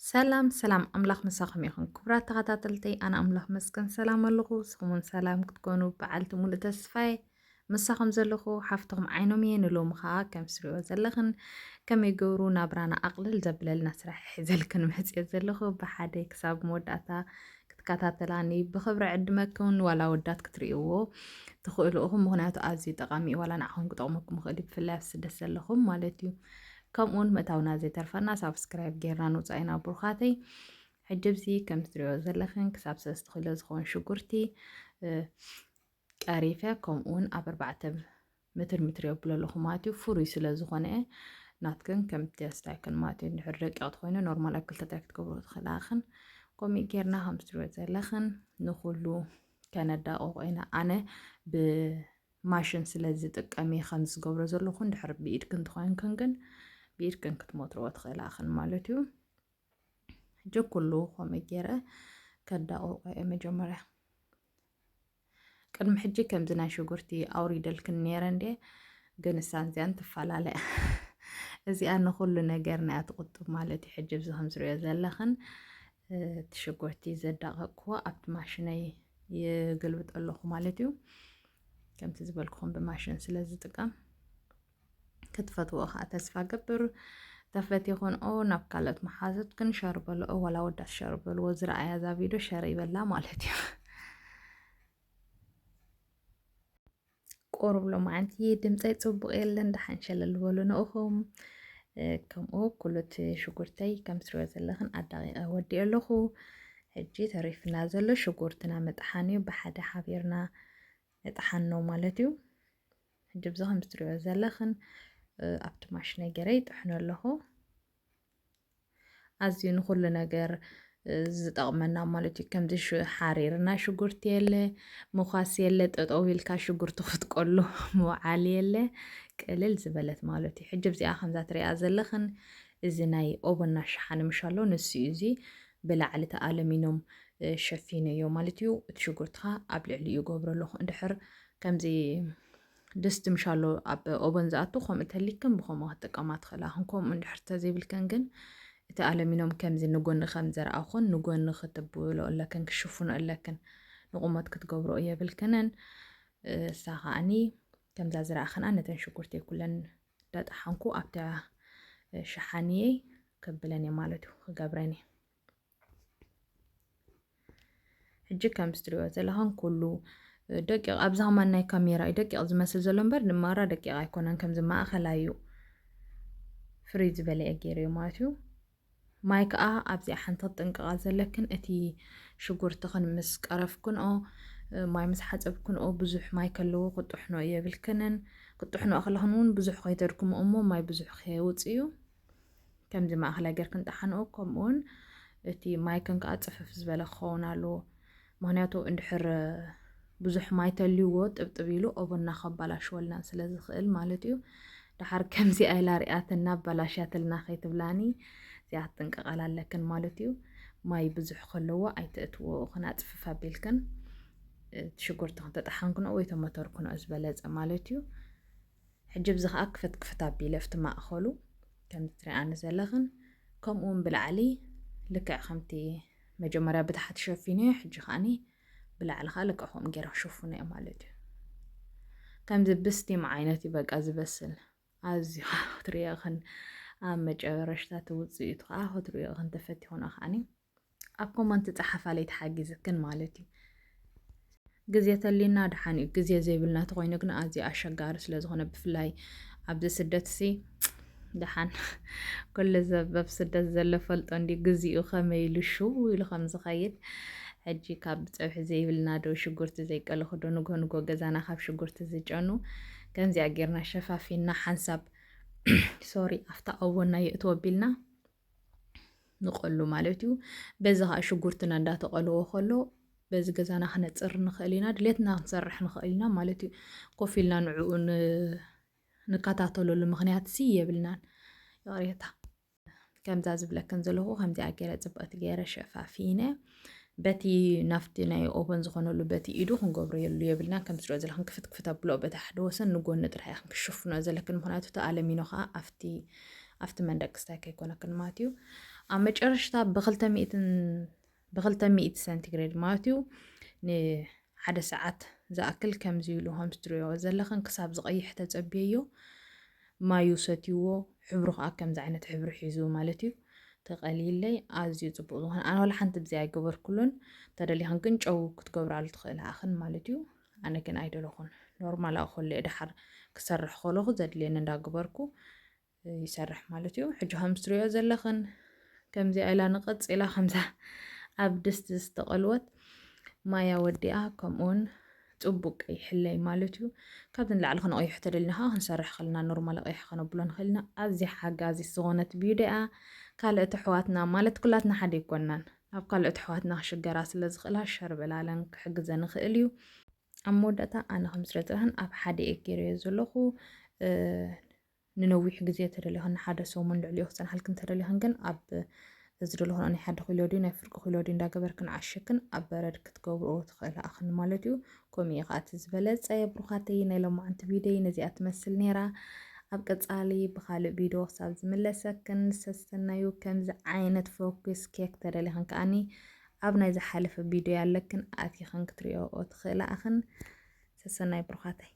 ሰላም ሰላም፣ ኣምላኽ ምሳኹም ይኹን ክቡራት ተኸታተልተይ። ኣነ ኣምላኽ መስገን ሰላም ኣለኹ። ንስኹም እውን ሰላም ክትኮኑ በዓልቲ ሙሉእ ተስፋ እየ። ምሳኹም ዘለኹ ሓፍትኹም ዓይኖም እየ። ንሎሚ ኸዓ ከም ትሪእዎ ዘለኽን ከመይ ገብሩ ናብራና ኣቕልል ዘብለልና ስራሕ እየ ሒዘልክን መፅየ ዘለኹ። ብሓደ ክሳብ መወዳእታ ክትከታተላኒ ብኽብሪ ዕድመክን ዋላ ወዳት ክትርእይዎ ትኽእሉ ኢኹም። ምኽንያቱ ኣዝዩ ጠቓሚ እዩ። ዋላ ንዓኹም ክጠቕመኩም ይኽእል እዩ፣ ብፍላይ ኣብ ስደት ዘለኹም ማለት እዩ። ከምኡውን ምእታውና ዘይተርፈና ሳብስክራይብ ጌርና ንውፃእ ኢና ብሩኻተይ። ሕጂ ኣብዚ ከም ትሪኦ ዘለኽን ክሳብ ሰለስተ ኪሎ ዝኸውን ሽጉርቲ ቀሪፈ፣ ከምኡውን ኣብ ኣርባዕተ ምትር ምትር የብሎ ኣለኹ ማለት እዩ። ፍሩይ ስለ ዝኾነ ናትክን ከም ቴስታይክን ማለት እዩ። እንድሕር ደቂቕ ተኾይኑ ኖርማል ኣብ ክልተ ትሪያ ክትገብሩ ትኽእላ ኢኽን። ከምኡ ጌርና ከም ትሪኦ ዘለኽን ንኹሉ ከነዳቕቖ ኢና። ኣነ ብማሽን ስለ ዝጥቀም እየ ከም ዝገብሮ ዘለኹ። እንድሕር ብኢድክን ተኾይንክን ግን ብኢድክን ክትመትርዎ ትኽእላ ኢኽን ማለት እዩ። ሕጂ ኩሉ ከምኡ ገይረ ከዳቕቖ እየ መጀመርያ። ቅድሚ ሕጂ ከምዚ ናይ ሽጉርቲ ኣውሪደልክን ነይረ እንዴ፣ ግን እሳን እዚኣን ትፈላለ። እዚኣ ንኹሉ ነገር ናይ ትቁጥብ ማለት እዩ። ሕጂ ኣብዚ ከም ዝሪኦ ዘለኽን እቲ ሽጉርቲ ዘዳቐቅኩዎ ኣብቲ ማሽነይ ይግልብጥ ኣለኹ ማለት እዩ። ከምቲ ዝበልኩኹም ብማሽን ስለ ዝጥቀም ክትፈትዎ ከዓ ተስፋ ገብር። ተፈቲኹን ኦ ናብ ካልኦት መሓዙትክን ሸር በልኦ፣ ዋላ ወዳት ሸር በልዎ። ዝረኣያ እዛ ቪድዮ ሸር ይበላ ማለት እዩ። ቁሩብ ሎማዓንቲ ድምፀይ ፅቡቕ የለን፣ ደሓን ሸለል በሉ ንእኹም። እ፣ ከምኡ ኩሉ እቲ ሽጉርተይ ከም ትሪኦ ዘለኽን ኣዳቂቐ ወዲኦ ኣለኹ። ሕጂ ተሪፍና ዘሎ ሽጉርትና ምጥሓን እዩ። ብሓደ ሓቢርና ንጥሓኖ ማለት እዩ። ሕጂ ብዚ ከም ትሪኦ ዘለኽን፣ እ፣ ኣብቲ ማሽነይ ገይረ ይጥሕኖ ኣለኹ። ኣዝዩ ንኹሉ ነገር፣ እ፣ ዝጠቕመና ማለት እዩ። ከምዚ ሽ-፣ ሓሪርና ሽጉርቲ የለ፣ ምዃስ የለ፣ ጠጠው ኢልካ ሽጉርቲ ክትቆሉ ምውዓል የለ። ቅልል ዝበለት ማለት እዩ። ሕጂ ኣብዚኣ ከምዛ ትሪኣ ዘለኽን እዚ ናይ ኦቨንና ሸሓኒ ምሽ ኣሎ፣ ንሱ እዩ እዚ ብላዕሊ እቲ ኣለሚኖም፣ እ፣ ሸፊነዮ ማለት እዩ። እቲ ሽጉርትኻ ኣብ ልዕሊኡ ገብሮ ኣለኹ። እንድሕር ከምዚ ድስቲ ምሽ ኣሎ ኣብ ኦቨን ዝኣቱ፣ ከምኡ ተሊክን ብኸምኡ ክትጥቀማ ትኽእላ። ከም ከምኡ እንድሕር ተዘይብልክን ግን እቲ ኣለሚኖም ከምዚ ንጎኒ ከም ዘርኣኹን ንጎኒ ክትብሎ ኣለክን፣ ክሽፍኖ ኣለክን። ንቁመት ክትገብሮ የብልክንን። እሳ ከዓኒ ከምዛ ዝረኣኽንኣ ነተን ሽጉርተይ ኩለን ዳጠሓንኩ ኣብታ ሸሓኒየይ ከብለን እየ ማለት እዩ፣ ክገብረን እየ። ሕጂ ከም ትሪእዎ ዘለኽን ኩሉ ደቂቕ፣ ኣብዚ ከማን ናይ ካሜራ እዩ ደቂቕ ዝመስል ዘሎ እምበር፣ ንማራ ደቂቕ ኣይኮነን፣ ከምዚ ማእኸላይ እዩ። ፍርይ ዝበለ እየ ገይረዮ ማለት እዩ። ማይ ከኣ ኣብዚኣ ሓንቲ ክትጥንቀቓ ዘለክን፣ እቲ ሽጉርትኽን ምስ ቀረፍክንኦ፣ ማይ ምስ ሓጸብክንኦ፣ ብዙሕ ማይ ከለዎ ክጥሕኖ የብልክንን። ክጥሕኖ ከለኽን እውን ብዙሕ ከይተድክምኦ እሞ ማይ ብዙሕ ከየውጽእ እዩ። ከምዚ ማእኸላይ ጌርክን ጥሓንኦ፣ ከምኡውን እቲ ማይክን ከኣ ጽፍፍ ዝበለ ክኸውን ኣለዎ። ምኽንያቱ እንድሕር ብዙሕ ማይ ተልይዎ ጥብጥብ ኢሉ ኦቨንና ከባላሽወልና ስለ ዝኽእል ማለት እዩ። ደሓር ከምዚኣ ኢላ ሪኣትና ኣባላሽያትልና ከይትብላኒ፣ እዚኣ ክትጥንቀቓላ ኣለክን ማለት እዩ። ማይ ብዙሕ ከለዎ ኣይተእትዎ፣ ክና ጽፍፍ ኣቢልክን፣ እ፣ ሽጉርቲ ክንተጠሓንክንኦ ወይ ተመተርክንኦ ዝበለጸ ማለት እዩ። ሕጂ ብዚ ኸዓ ክፍት ክፍት ኣቢለ ኣብቲ ማእኸሉ ከምዚ ትሪኣኒ ዘለኽን፣ ከምኡ እውን ብላዕሊ ልክዕ ከምቲ መጀመርያ ብታሕቲ ሸፊነዮ፣ ሕጂ ኸዓኒ ብላዕሊ ኸዓ ልክዕ ከምኡ ገይረ ክሽፍኖ እየ ማለት እዩ። ከምዚ ብስቲም ዓይነት እዩ በቃ ዝበስል። ኣዝዩ ኸዓ ክትሪኦ ኽን ኣብ መጨረሽታ እቲ ውፅኢቱ ኸዓ ክትሪኦ ኽን ተፈቲኹና ኸዓኒ ኣብ ኮመንት ፀሓፋለይ ተሓጊዝክን ማለት እዩ። ግዜ ተልዩና ደሓን እዩ። ግዜ ዘይብልና ተኾይኑ ግን ኣዝዩ ኣሸጋሪ ስለ ዝኾነ፣ ብፍላይ ኣብዚ ስደት ሲ ደሓን ኩሉ ሰብ ኣብ ስደት ዘሎ ፈልጦ እንዲ ግዚኡ ከመይ ኢሉ ሽው ኢሉ ከም ዝኸይድ። ሕጂ ካብ ፀብሒ ዘይብልና ዶ ሽጉርቲ ዘይቀለኹ ዶ ንጎ ንጎ ገዛና ካብ ሽጉርቲ ዝጨኑ ከምዚኣ ጌርና ሸፋፊንና ሓንሳብ ሶሪ ኣብታ ኦቦና የእትዎ ኣቢልና ንቐሉ ማለት እዩ። በዚ ኸዓ ሽጉርትና እንዳተቐልዎ ከሎ በዚ ገዛና ክነፅር ንኽእል ኢና፣ ድሌትና ክንሰርሕ ንኽእል ኢና ማለት እዩ። ኮፍ ኢልና ንዕኡ ን-፣ ንከታተለሉ ምኽንያት ሲ የብልናን። ይቕሬታ። ከምዛ ዝብለክን ዘለኹ ከምዚኣ ገይረ ጽብቕቲ ገይረ ሸፋፊነ በቲ ናፍቲ ናይ ኦቨን ዝኾነሉ በቲ ኢዱ ክንገብሮ የሉ የብልና። ከም ትሪኦ ዘለኽን ክፍት ክፍት ኣብሎ በቲ ሓደ ወሰን ንጎኒ ጥራሕ ኢኽን ክሽፍኖ ዘለክን፣ ምኽንያቱ እቲ ኣለሚኖ ኸዓ ኣብቲ፣ ኣብቲ መንደቅ ክስታይ ከይኮነክን ማለት እዩ። ኣብ መጨረሽታ ብክልተ ሚእትን ብክልተ ሚእቲ ሰንቲግሬድ ማለት እዩ ንሓደ ሰዓት ዝኣክል ከምዚ ኢሉ ከምዚ ትሪኦ ዘለኽን ክሳብ ዝቐይሕ ተጸብየዮ። ማዩ ሰትይዎ፣ ሕብሩ ከዓ ከምዚ ዓይነት ሕብሪ ሒዙ ማለት እዩ። ተቐሊለይ ኣዝዩ ጽቡቕ ዝኾነ። ኣነ ዋላ ሓንቲ ብዚ ኣይገበርኩሉን። ተደሊኽን ግን ጨው ክትገብራሉ ትኽእላ ኣኽን ማለት እዩ። ኣነ ግን ኣይደለኹን። ኖርማል ኣእኸለ ድሓር ክሰርሕ ከለኹ ዘድልየኒ እንዳገበርኩ ይሰርሕ ማለት እዩ። ሕጂ ከም ትሪኦ ዘለኽን ከምዚኣ ኢላ ንቐጽ ኢላ ከምዛ ኣብ ድስቲ ዝተቐልወት ማያ ወዲኣ ከምኡውን ጽቡቅ ቀይሕለይ ማለት እዩ። ካብዚ ንላዕሊ ክንቐይሖ ተደሊና ከዓ ክንሰርሕ ከለና ኖርማል ቀይሕ ከነብሎ ንኽእል ኢና። ኣዝያ ሓጋዚት ዝኾነት ቪድዮ እያ። ካልኦት ኣሕዋትና ማለት ኩላትና ሓደ ኣይኮናን። ኣብ ካልኦት ኣሕዋትና ክሽገራ ስለ ዝኽእላ ሸር በላለን ክሕግዘን ይኽእል እዩ። ኣብ መወዳእታ ኣነ ከም ስለ ጽባህን ኣብ ሓደ እየ ገይረዮ ዘለኹ። ንነዊሕ ግዜ ተደሊኽን ንሓደ ሰሙን ልዕሊኡ ክጸንሓልክን ተደሊኽን ግን ኣብ እዚ ደለኹን ናይ ሓደ ኪሎ ድዩ ናይ ፍርቂ ኪሎ ድዩ እንዳገበርክን ዓሽክን ኣብ በረድ ክትገብርኦ ትኽእል ኣኽን ማለት እዩ። ከምኡ እዩ ከዓ እቲ ዝበለጸ። ብሩኻተይ ናይ ሎማዓንቲ ቪደይ ነዚኣ ትመስል ነይራ። ኣብ ቀጻሊ ብኻልእ ቪድዮ ክሳብ ዝምለሰክን ሰሰናዩ። ከምዚ ዓይነት ፎኪስ ኬክ ተደሊኽን ከዓኒ ኣብ ናይ ዝሓለፈ ቪድዮ ያለክን ኣቲኽን ክትሪኦ ትኽእላ ኣኽን። ሰሰናይ ብሩኻተይ።